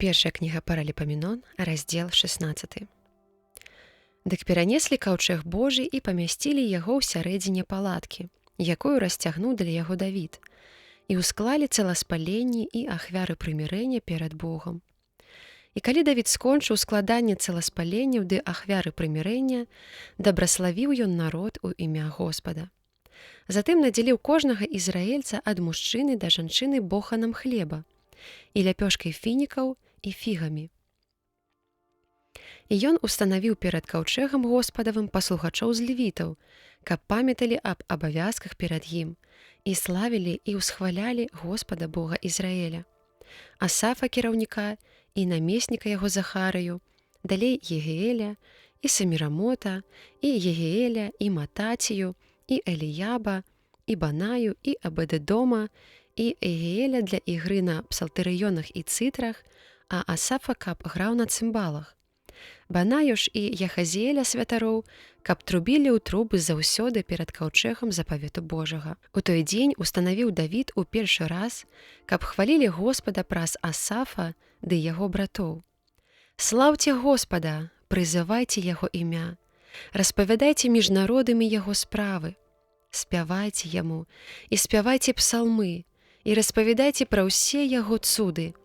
Першая кніга Параліпаменон, раздзел 16. Дык перанеслі каўчэг Божы і памясцілі яго ў сярэдзіне палаткі, якую расцягнуў для яго Давід, і ўсклалі цэласпаленні і ахвяры прымірэння перад Богам. І калі Давід скончыў складанне цэласпаленняў ды ахвяры прымірэння, дабраславіў ён народ у імя Господа. Затым надзяліў кожнага ізраільца ад мужчыны да жанчыны боханам хлеба і ляпёшкай фінікаў і фігамі. І ён устанавіў перад каўчэгам Господавым паслухачоў з левітаў, каб памяталі аб абавязках перад ім і славілі і ўсхвалялі Господа Бога Ізраэля. Асафа кіраўніка і намесніка яго Захарыю, далей Егеэля і Самірамота, і Егеэля, і Матацію, і Эліяба, і Банаю, і Абэдэдома, і Егеэля для ігры на псалтырыёнах і цытрах, а Асафа каб граў на цымбалах. Банаю ж і Яхазіэля святароў, каб трубілі ў трубы заўсёды перад каўчэгам запавету Божага. У той дзень устанавіў Давід у першы раз, каб хвалілі Господа праз Асафа ды яго братоў. Слаўце Господа, прызывайце яго імя, распавядайце між народамі яго справы, спявайце яму і спявайце псалмы, і распавядайце пра ўсе яго цуды,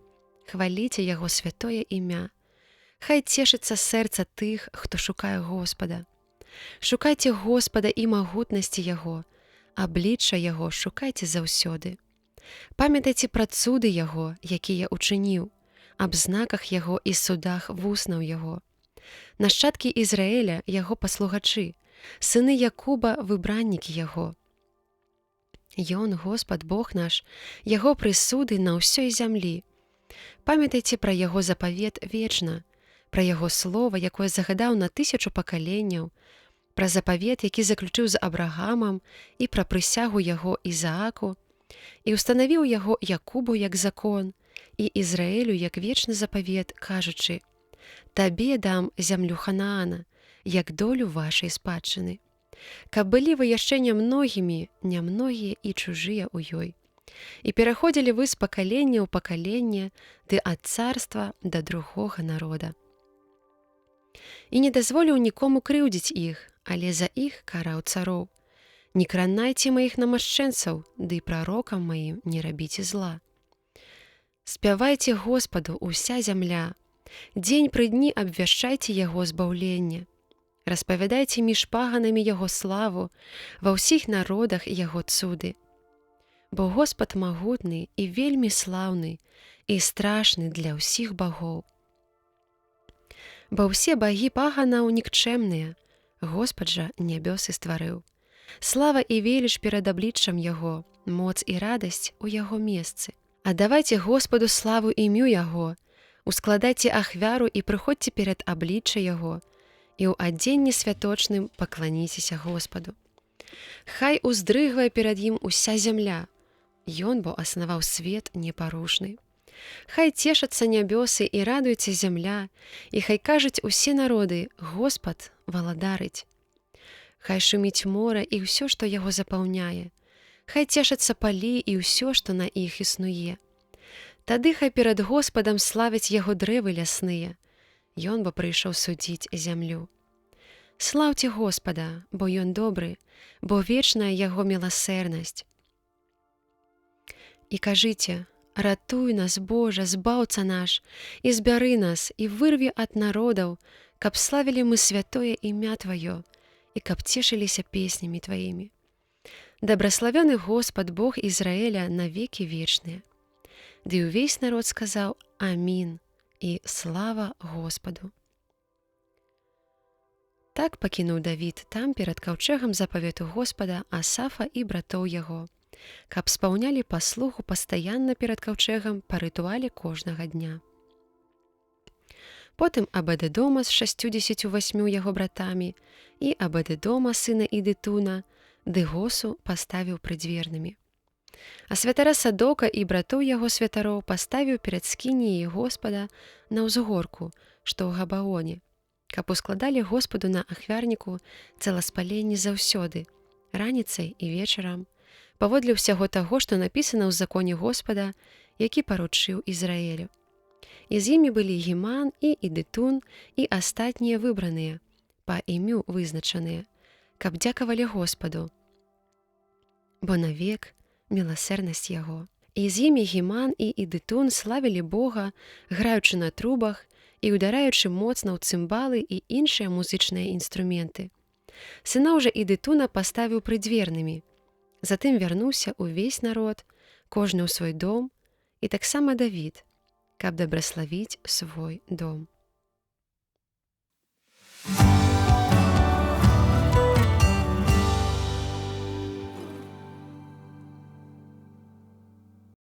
хваліце яго святое імя. Хай цешыцца сэрца тых, хто шукае Господа. Шукайце Господа і магутнасці яго, аблічча яго шукайце заўсёды. Памятайце пра цуды яго, якія учыніў, аб знаках яго і судах вуснаў яго. Нашчадкі Ізраэля яго паслугачы, сыны Якуба выбраннікі яго. Ён, Господ Бог наш, яго прысуды на ўсёй зямлі. Памятайце пра яго запавет вечна, пра яго слова, якое загадаў на тысячу пакаленняў, пра запавет, які заключыў з Абрагамам і пра прысягу яго Ізааку, і ўстанавіў яго Якубу як закон і Ізраэлю як вечны запавет, кажучы: Табе дам зямлю Ханаана, як долю вашай спадчыны. Каб былі вы яшчэ нямногімі, нямногія і чужыя ў ёй. І пераходзілі вы з пакалення ў пакаленне ды ад царства да другога народа. І не дазволіў нікому крыўдзіць іх, але за іх караў цароў. Не кранайце маіх намашчэнцаў, ды прарокам маім не рабіце зла. Спявайце Господу уся зямля. Дзень пры дні абвяшчайце яго збаўленне. Распавядайце між паганамі яго славу, ва ўсіх народах яго цуды. Бо Господ магутны і вельмі слаўны і страшны для ўсіх багоў. Бо ўсе багі паганаў нікчэмныя, Господ жа нябёсы стварыў. Слава і веліч перад абліччам яго, моц і радасць у яго месцы. Аддавайце Господу славу імю яго, ускладайце ахвяру і прыходзьце перад аблічча яго, і ў адзенні святочным пакланіцеся Господу. Хай уздрыгвае перад ім уся зямля, Ён бо аснаваў свет непарушны. Хай цешацца нябёсы і радуецца зямля, і хай кажуць усе народы: Господ валадарыць. Хай шуміць мора і ўсё, што яго запаўняе. Хай цешацца палі і ўсё, што на іх існуе. Тады хай перад Господам славяць яго дрэвы лясныя. Ён бо прыйшоў судзіць зямлю. Слаўце Господа, бо ён добры, бо вечная яго міласэрнасць. І кажыце: ратуй нас, Божа, збаўца наш, і збяры нас і вырві ад народаў, каб славілі мы святое імя Тваё і каб цешыліся песнямі Тваімі. Дабраславёны Господ Бог Ізраэля на векі вечныя. Ды ўвесь народ сказаў: Амін і слава Господу. Так пакінуў Давід там перад каўчэгам запавету Господа Асафа і братоў яго, каб спаўнялі паслугу пастаянна перад каўчэгам па рытуале кожнага дня. Потым Абэдэдома з 68 яго братамі і Абэдэдома сына Ідытуна ды Госу паставіў прыдзвернымі. А святара Садока і братоў яго святароў паставіў перад скініяй Господа на ўзгорку, што ў Габаоне, каб ускладалі Господу на ахвярніку цэласпаленні заўсёды, раніцай і вечарам, паводле ўсяго таго, што напісана ў законе Господа, які паручыў Ізраэлю. І з імі былі Геман і Ідытун і астатнія выбраныя, па імю вызначаныя, каб дзякавалі Госпаду, бо навек міласэрнасць яго. І з імі Геман і Ідытун славілі Бога, граючы на трубах і удараючы моцна ў цымбалы і іншыя музычныя інструменты. Сыноў жа Ідытуна паставіў прыдзвернымі. Затым вярнуўся ўвесь народ, кожны ў свой дом, і таксама Давід, каб дабраславіць свой дом.